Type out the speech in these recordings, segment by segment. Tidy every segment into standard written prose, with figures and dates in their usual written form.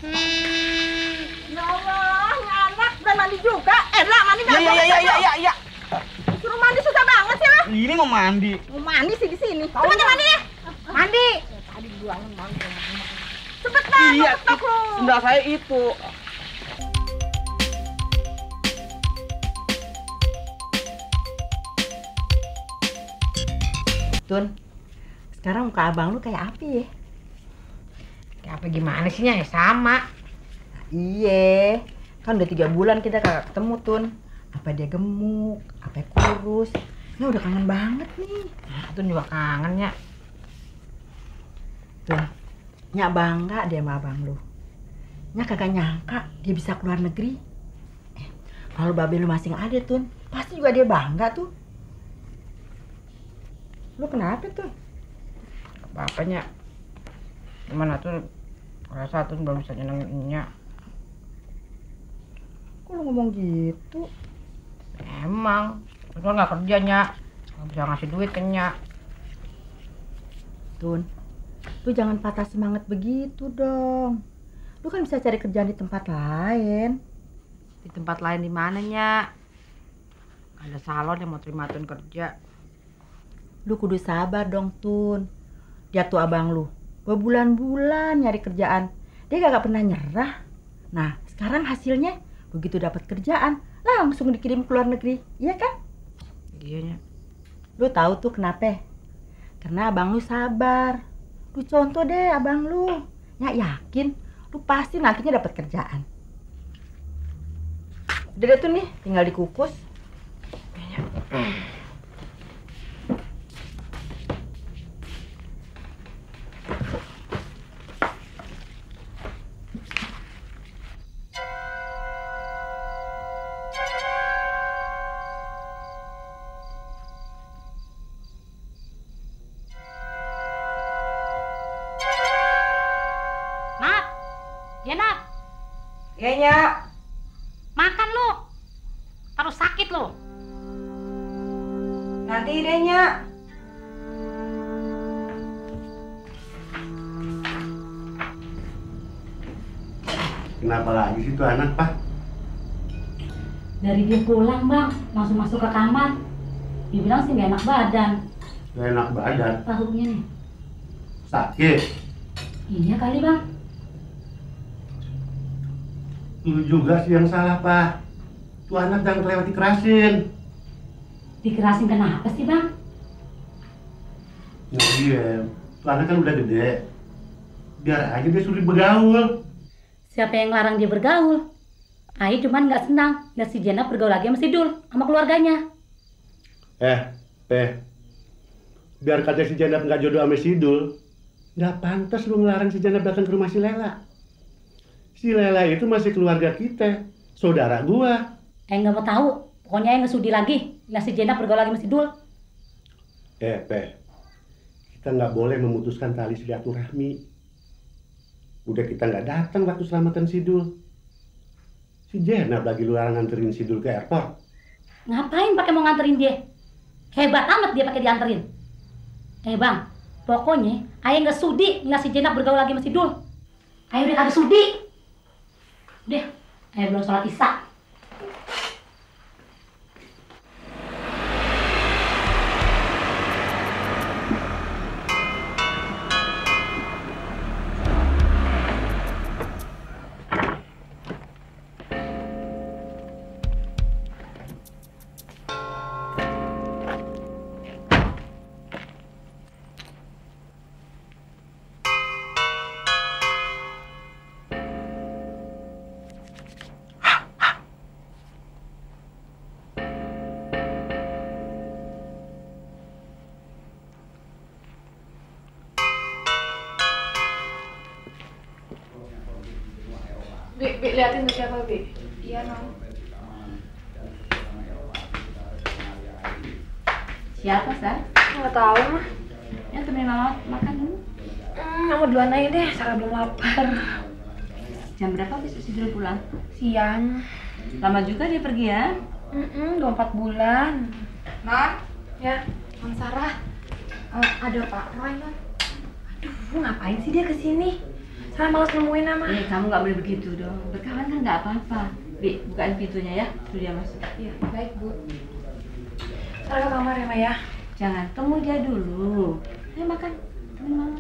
Ya Allah, anak udah mandi juga. Lah, mandi nggak? Iya. Suruh mandi susah banget sih lah. Ini mau mandi. Mau mandi sih di sini. Cepet mandi ya. Mandi. Tadi bilangin mandi. Cepetan, Iya, cepetan lu. sendal saya itu. Tun, sekarang muka abang lu kayak apa ya? Kayak apa gimana sih ya? Sama. Iya, kan udah 3 bulan kita kagak ketemu, Tun. Apa dia gemuk, apa kurus. Ini udah kangen banget nih. Nah, Tun juga kangen ya. Tun, nyak bangga dia sama abang lu. Nyak kagak nyangka dia bisa keluar negeri. Kalau babe lu masih ada, Tun, pasti juga dia bangga tuh. Lu kenapa tuh? Bapaknya gimana tuh? Rasa tuh belum bisa nyenengin Nya. Kok lu ngomong gitu? Emang, lu nggak kerja Nya, nggak bisa ngasih duit ke Nya. Tun, lu jangan patah semangat begitu dong. Lu kan bisa cari kerjaan di tempat lain. Di tempat lain di mana Nya? Ada salon yang mau terima Tun kerja. Lu kudu sabar dong, Tun. Dia tuh abang lu berbulan-bulan nyari kerjaan. Dia gak pernah nyerah. Nah, sekarang hasilnya begitu dapat kerjaan langsung dikirim ke luar negeri. Iya kan? Iya Nya. Lu tahu tuh kenapa? Karena abang lu sabar. Lu contoh deh abang lu. Nyak yakin lu pasti nantinya dapat kerjaan. Udah deh tuh nih, tinggal dikukus. Nat, ya Nat, Iya, Nyak. makan lu, terus sakit lu. Nanti deh, Nyak. Kenapa lagi sih tuh anak, Pak? Dari dia pulang bang, langsung masuk ke kamar. Dibilang sih nggak enak badan. Gak enak badan. Tahunya nih. Sakit. Iya kali bang. Lu juga sih yang salah, Pak. Tuh anak jangan kelewat dikerasin. Dikerasin kenapa sih bang? Nah, iya. Tuh anak kan udah gede. Biar aja dia sulit bergaul. Siapa yang larang dia bergaul? Ai cuman nggak senang lihat si Jenab bergaul lagi sama si Dul, sama keluarganya. Biar kata si Janab nggak jodoh sama si Dul, nggak pantas lu ngelarang si Janab datang ke rumah si Lela. Si Lela itu masih keluarga kita, saudara gua. Nggak mau tahu, pokoknya nggak sudi lagi lihat si Jenab bergaul lagi sama si Dul. Kita nggak boleh memutuskan tali silaturahmi. Udah kita nggak datang waktu selamatan si Dul. Si Janab lagi lu larang nganterin si Dul ke airport. Ngapain pakai mau nganterin dia? Hebat amat dia pakai dianterin. Bang, pokoknya ayah nggak sudi ngeliat si Jenab bergaul lagi sama si Dul. Ayah udah kagak sudi. Udah, ayah belum sholat isya. Bi, liatin tuh siapa, Bi? Iya, Nong. Siapa, Sar? Nggak tahu, mah. Ya, temenin mama makan dulu. Mama duluan aja deh, Sarah belum lapar. Jam berapa bisa si Dul pulang? Siang. Lama juga dia pergi ya? 24 bulan. Non, Ya, Non Sarah. Ada Pak Roy, Non. Aduh, ngapain sih dia kesini? Saya malas nemuin nama. Kamu nggak boleh begitu dong. Berkawan kan nggak apa-apa. Bi, bukain pintunya ya. Suruh dia masuk. Iya, baik Bu. Saya ke kamar ya, Ma ya. Jangan, temu dia dulu. Ayo makan, temen mama.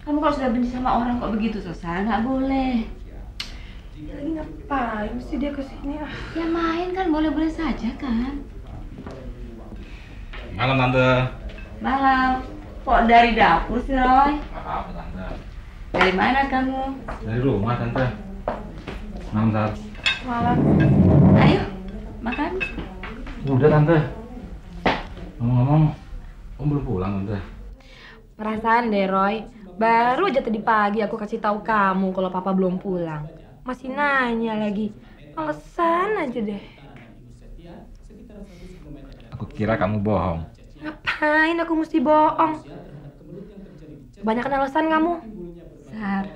Kamu kalau sudah benci sama orang kok begitu, Sosa? Nggak boleh. Lagi ngapain sih dia kesini? Ya main kan boleh-boleh saja kan. Malam Tante. Malam. Kok dari dapur sih, Roy? Apa Tante? Dari mana kamu? Dari rumah Tante. Malam Tante. Malam. Ayo, makan. Udah Tante. Ngomong-ngomong, Om belum pulang Tante. Perasaan deh, Roy. Baru aja tadi pagi aku kasih tahu kamu kalau Papa belum pulang. Masih nanya lagi. Alasan aja deh. Aku kira kamu bohong. Ngapain aku mesti bohong? Kebanyakan alasan kamu. Sar.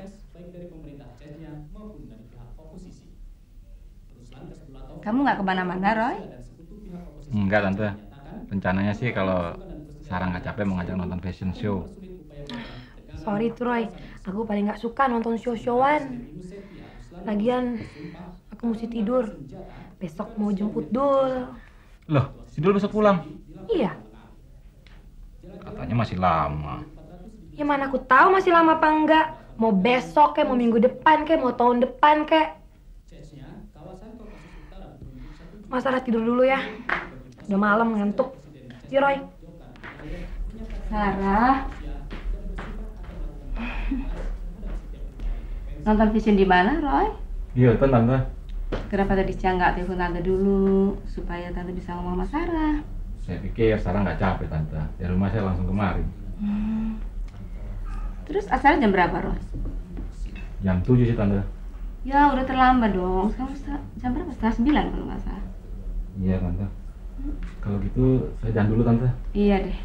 Kamu nggak kemana-mana, Roy? Enggak Tante. Rencananya sih kalau Sarah nggak capek mau ngajak nonton fashion show. Sorry tuh, Roy. Aku paling nggak suka nonton show-showan. Lagian, aku mesti tidur. Besok mau jemput Dul. Loh, si Dul besok pulang? Iya. Katanya masih lama. Ya mana aku tahu masih lama apa enggak. Mau besok kek, mau minggu depan kek, mau tahun depan kek. Mas Sarah tidur dulu ya. Udah malam ngantuk. Yuk, Roy. Sarah. Nonton fashion di mana, Roy? Iya, Tante. Kenapa tadi siang nggak telepon Tante dulu supaya Tante bisa ngomong sama Sarah? Saya pikir Sarah nggak capek Tante. Dari rumah saya langsung kemari. Terus asalnya jam berapa, Roy? Jam 7 sih Tante. Ya udah terlambat dong. Sekarang jam berapa? Setengah 9 kalau nggak salah. Iya Tante. Kalau gitu saya jalan dulu Tante. Iya deh.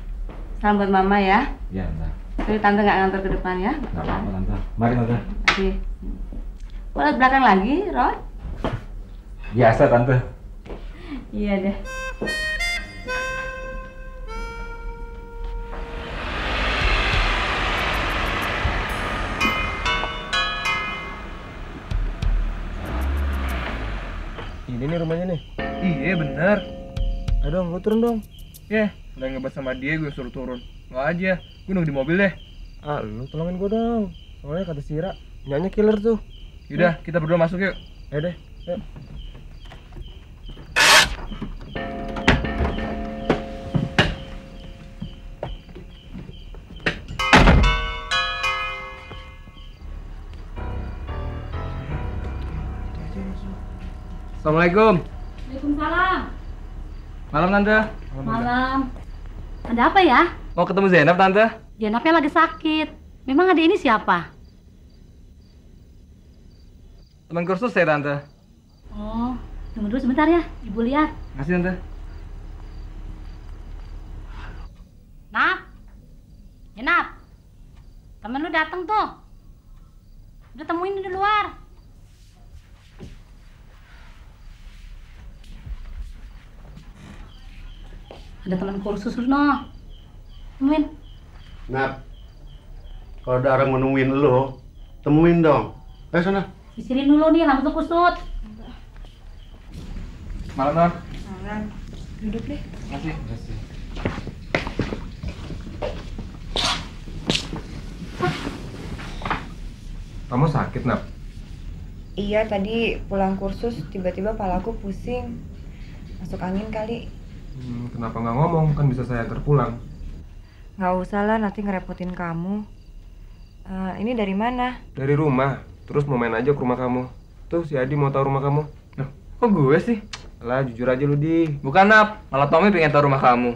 Salam buat Mama ya. Iya Tante. Tapi Tante nggak ngantor ke depan ya. Nggak apa-apa Tante. Mari Tante. Oke. Boleh belakang lagi, Roy? Biasa Tante. Iya deh. Ini nih rumahnya nih. Iya bener. Ayo dong, lu turun dong. Udah ngebahas sama dia gue suruh turun. Nggak aja, gue nunggu di mobil deh. Lu tolongin gue dong. Soalnya kata Sira, nyanyi killer tuh. Yaudah, kita berdua masuk yuk. Ayo deh, yuk. Assalamualaikum. Waalaikumsalam. Malam Tante. Malam. Ada apa ya? Mau ketemu Zainab Tante? Zainabnya lagi sakit. Memang adik ini siapa? Teman kursus saya Tante. Oh, tunggu dulu sebentar ya. Ibu lihat. Makasih Tante. Nap. Zainab. Temen lu datang tuh. Udah temuin di luar. Ada teman kursus lu, no. Temuin. Nap, kalau ada orang menemuin lo, temuin dong. Ayo sana. Sisirin dulu nih, rambut lu kusut. Malam Nap. Malam. Duduk deh. Makasih. Kamu sakit Nap? Iya, tadi pulang kursus tiba-tiba palaku pusing. Masuk angin kali. Kenapa nggak ngomong? Kan bisa saya terpulang. Nggak usah lah, nanti ngerepotin kamu. Ini dari mana? Dari rumah. Terus mau main aja ke rumah kamu. Tuh si Adi mau tahu rumah kamu. Loh, kok gue sih? Lah jujur aja lu Di. Bukan Nap, malah Tommy pengen tahu rumah kamu.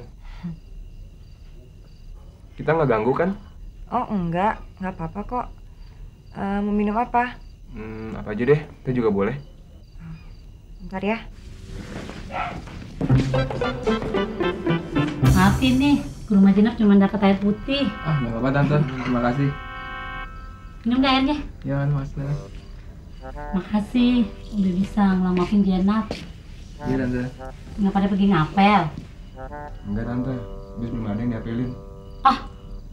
Kita nggak ganggu kan? Oh enggak apa-apa kok. Mau minum apa? Apa aja deh, teh juga boleh. Bentar ya. Maafin nih, ke rumah Zainab cuma dapat air putih. Nggak apa-apa Tante, terima kasih. Minum gak airnya? Ya kan Mas. Makasih, udah bisa ngelamatin Zainab. Iya Tante. Nggak pada pergi ngapel. Enggak Tante, bis belum ada yang diapelin. Ah,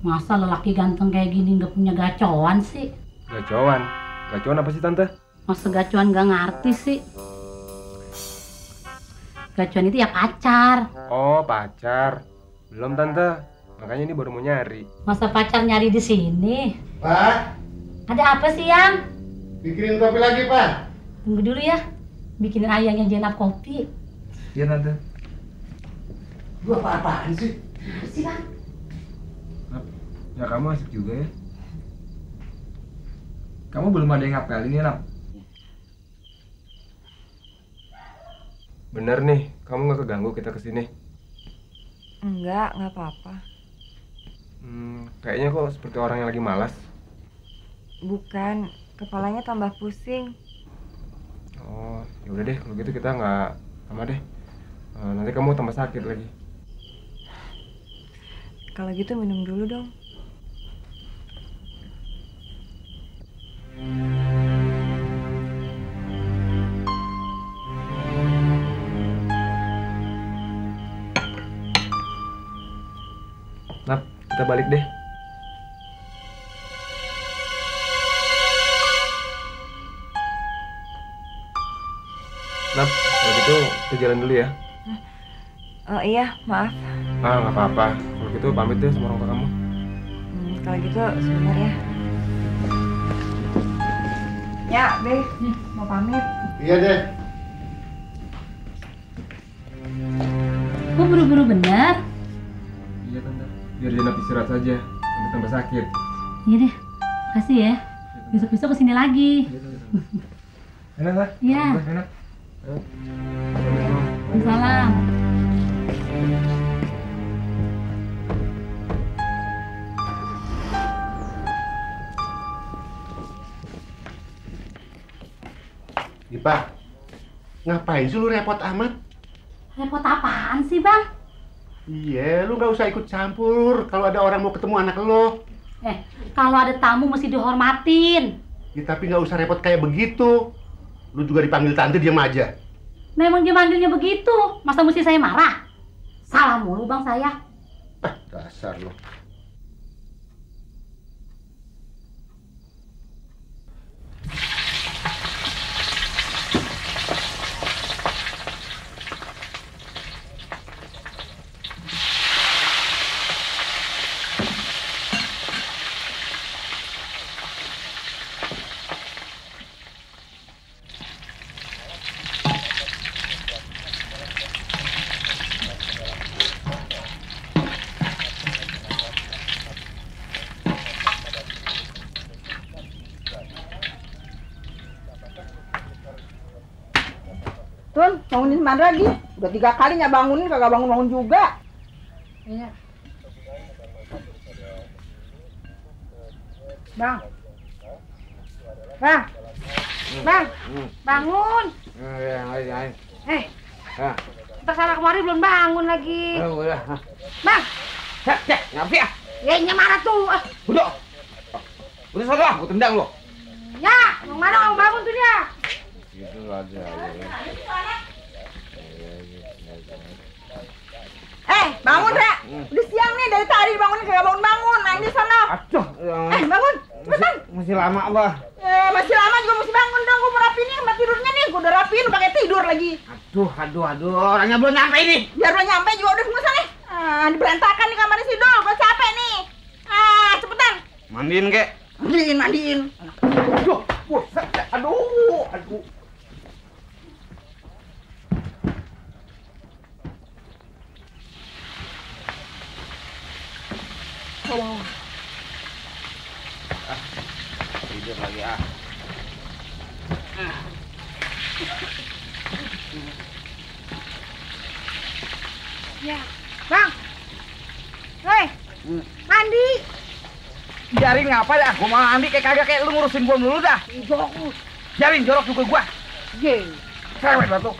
masa lelaki ganteng kayak gini nggak punya gacoan sih? Gacuan? Gacuan apa sih Tante? Masa gacuan gak ngerti sih? Gacuan itu ya pacar. Oh, pacar. Belum Tante. Makanya ini baru mau nyari. Masa pacar nyari di sini? Pak, Ada apa sih, Yang? bikinin kopi lagi, Pak. Tunggu dulu ya. Bikinin ayangnya Jenap kopi. Iya Tante. Lu apa-apaan sih? Apa sih, Bang? Ya kamu asik juga ya. Kamu belum ada yang ngapelin ya, Nap? Bener nih, kamu nggak keganggu kita kesini? Enggak apa-apa. Kayaknya kok seperti orang yang lagi malas. Bukan, kepalanya tambah pusing. Oh, ya udah deh, kalau gitu kita nggak sama deh. Nanti kamu tambah sakit lagi. Kalau gitu minum dulu dong. Nap, kita balik deh. Nap, kalau gitu kita jalan dulu ya. Oh iya, maaf. Nggak apa-apa. Kalau gitu pamit deh sama orang tua kamu. Kalau gitu sebentar ya. Ya, Be, nih mau pamit. Iya deh. Kok buru-buru bener? Iya Tante, biar Jenap istirahat saja, nanti tambah sakit. Iya deh, kasih ya. Besok-besok kesini lagi. Enak lah? Iya. Enak. Ayo. Salam. Dipa, ngapain sih lu repot amat? Repot apaan sih, Bang? Iya, lu nggak usah ikut campur kalau ada orang mau ketemu anak lo. Kalau ada tamu mesti dihormatin. Ya, tapi nggak usah repot kayak begitu. Lu juga dipanggil tante, diam aja. Memang dia manggilnya begitu. Masa mesti saya marah? Salah mulu, Bang, saya. Dasar lo. Tun, bangunin mana lagi? Udah 3 kali nggak bangunin, kagak bangun-bangun juga. Iya. Bang. Bang. Bang. Bangun. Kita sana kemari belum bangun lagi. Udah. Bang. Ngapain ya? Ya, mana tuh? Udah sana, aku tendang lo. Ya, yang mana mau bangun tuh dia? Gitu aja. Bangun, Ra. Udah siang nih, dari tadi bangunin kagak bangun-bangun. Main di sana. Aduh, Bangun. Cepetan. masih lama, Abah. Masih lama juga mesti bangun dong. Gue mau rapiin nih tempat tidurnya nih. Gue udah rapiin, pakai tidur lagi. Aduh, orangnya belum nyampe ini. Biar lo nyampe juga udah semua sana. Berantakan nih kamarnya si Dul. Gue capek nih. Cepetan. Mandiin, Kek. Mandiin. Aduh. Tidur lagi ah. Ya. Bang. Hei. Mandi. Biarin ngapa ya? Gua mau mandi kayak kagak kayak lu ngurusin gua dulu dah. Biarin jorok juga gua. Ye. Cerewet batu.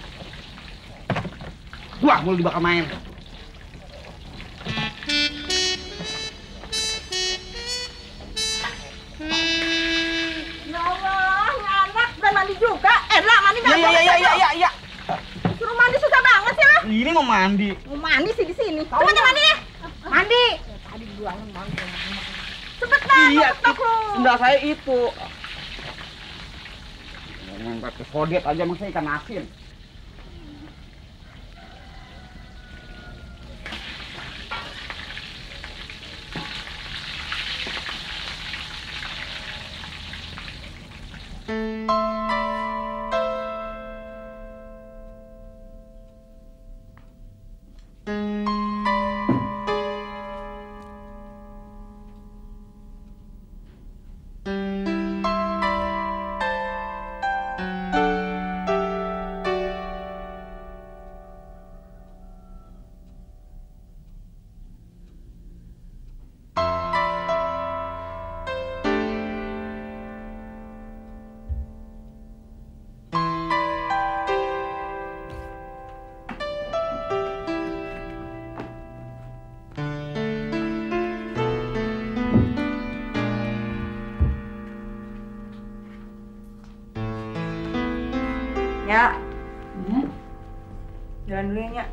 Wah, mulu dibakar main. Ya Allah, anak udah mandi juga. Lah, mandi dah. Iya. Suruh mandi susah banget sih lo. Ini mau mandi. Mau mandi sih di sini. Cepet mandi ya. Mandi. Cepet lah, Iya, tok lu. sendal saya itu. Pakai sodet aja masa ikan asin. Ya, Ya. jalan dulu ya, Nyak.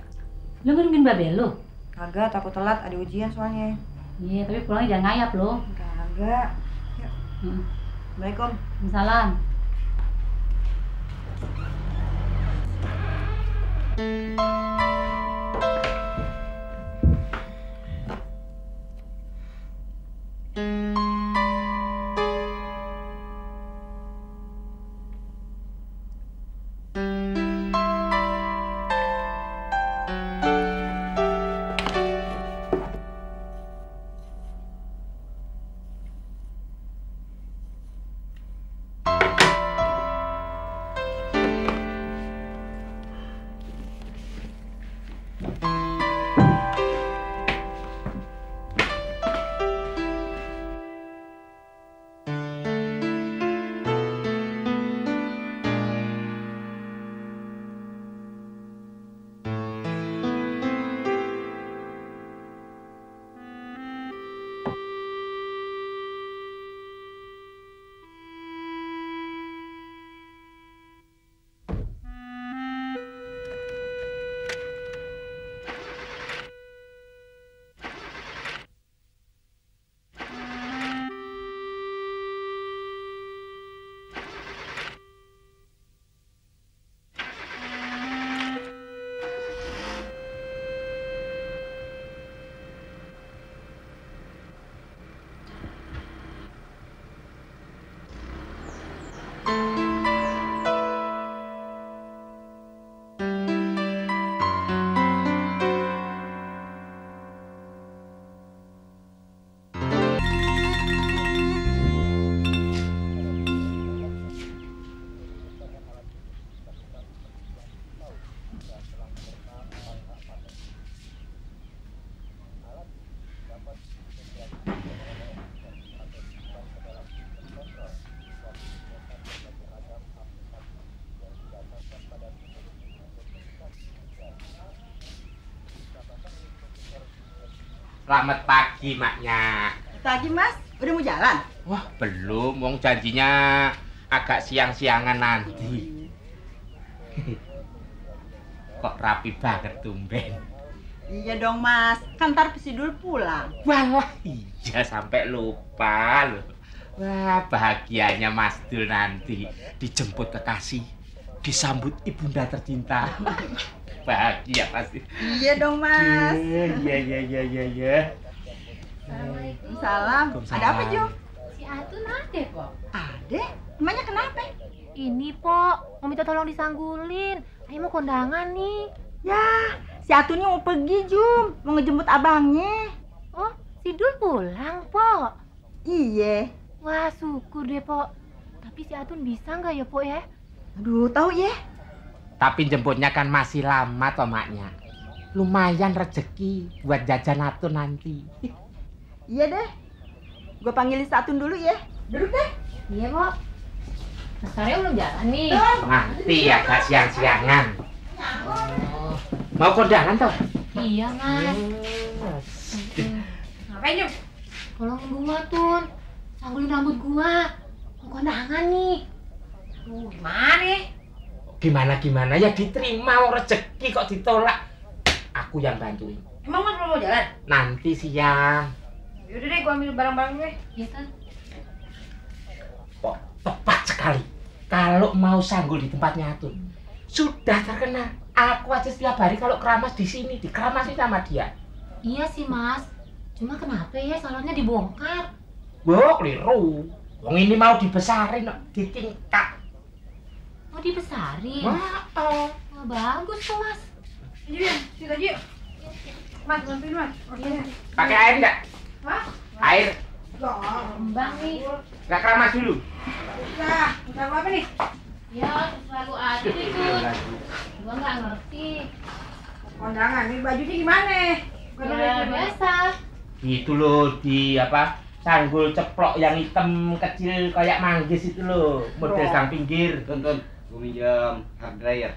Lu nggak nungguin Babe lu? Kagak, takut telat, ada ujian soalnya. Iya, tapi pulangnya jangan ngayap lo. Kagak. Yuk. Assalamualaikum. Salam. Selamat pagi, maknya. Pagi Mas, udah mau jalan? Wah, belum. Wong janjinya agak siang-siangan nanti. Kok rapi banget tumben. Iya dong Mas, kan ntar Sidul pulang. Walah, iya sampai lupa loh. Wah, bahagianya Mas Dul nanti dijemput kekasih, disambut ibunda tercinta. Bahagia pasti. Iya dong Mas. Iya. Assalamualaikum. Salam. Ada apa Jo? Si Atun ada kok. Ade? Emangnya kenapa? Ini, Pok, mau minta tolong disanggulin. Ayo mau kondangan nih. Ya, si Atunnya mau pergi Jum, mau ngejemput abangnya. Oh, si Dul pulang, Pok. Iya. Wah, syukur deh, Pok. Tapi si Atun bisa nggak ya, Pok ya? Aduh, tahu ya. Tapi jemputnya kan masih lama toh maknya. Lumayan rezeki buat jajan Atun nanti. Iya deh. Gue panggilin si Atun dulu ya. Duduk deh. Iya, Pok. Mas Karya belum jalan nih. Nanti ya gak siang-siangan. Oh. Mau kondangan toh? Iya, Mas. Ngapain Jum? Tolongin gua, Tun. Sanggulin rambut gua. Mau kondangan nih. Tuh, gimana? Gimana ya diterima wong rezeki kok ditolak. Aku yang bantuin. Emang Mas belum mau jalan? Nanti siang. Yaudah deh, gua ambil barang-barang gue. Iya, Tun. Kok tepat sekali. kalau mau sanggul di tempatnya Atun. Sudah terkenal. Aku aja setiap hari kalau keramas di sini, dikeramasin sama dia. Iya sih mas, cuma kenapa ya salonnya dibongkar? Wah, keliru. Wong ini mau dibesarin, ditingkat. Mau dibesarin? Wah, Wah, bagus tuh mas. Iya, situ aja. Mas, bantuin mas. Iya. Pakai air enggak? Hah? Air. Kembang nih. Enggak keramas dulu. Udah apa nih? Ya, selalu ada itu. Gua nggak ngerti. Kondangan, ini bajunya gimana? Ya, biasa. Gitu loh, di apa? Sanggul ceplok yang hitam kecil kayak manggis itu loh, model sang pinggir. Tonton, gue minjam hair dryer.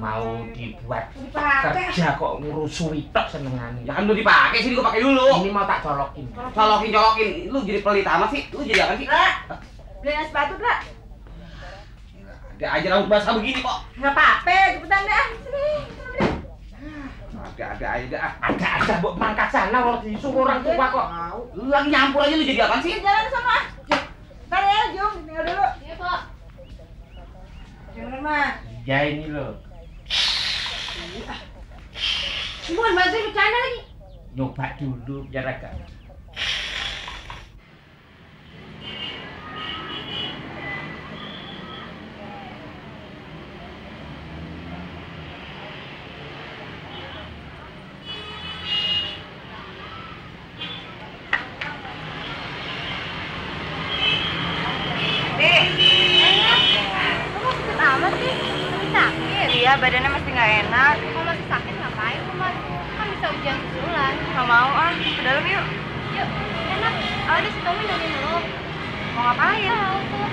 Mau dibuat Dipakai. kerja kok ngurusui tok senengane. Ya kan udah dipakai sini, gue pakai dulu. Ini mau tak colokin. Colokin. Lu jadi pelit amat sih. Lu jadi apa sih? Beliin sepatu, Dra. Ada aja rambut basah begini kok. Nggak apa-apa, cepetan dah. Sini. Ada aja. Ada buat mangkat sana kalau disuruh orang tua kok. Lu lagi nyampur aja, lu jadi apa sih? Jalan sama. Ntar ya, Jum. Tinggal dulu. Iya, Pak. Jangan mas. Ya ini loh. Bukan bantuin bercanda lagi. Nyoba dulu biar agak. Iya, badannya masih nggak enak. Kalau masih sakit ngapain tuh mas? Kan bisa ujian susulan. Nggak mau ah, ke dalam yuk. Yuk, enak. Ada si Tommy nungguin lo. Mau ngapain? Tahu tuh.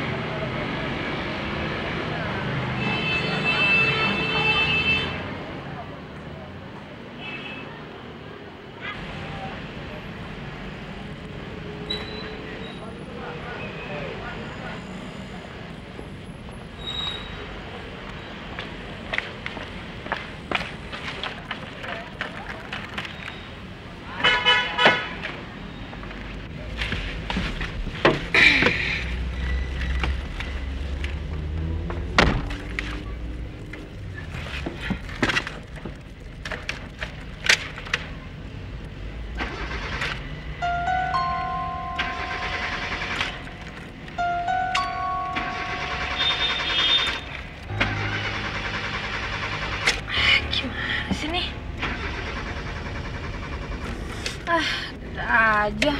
Aja.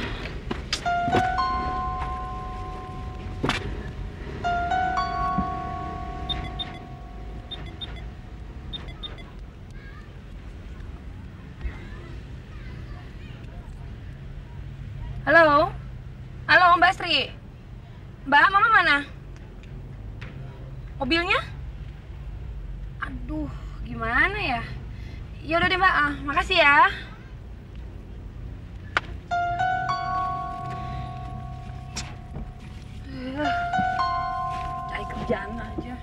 Halo? Halo Mbak Sri? Mbak, Mama mana? Mobilnya? Aduh, gimana ya? Ya udah deh Mbak, makasih ya. Cari kerjaan aja.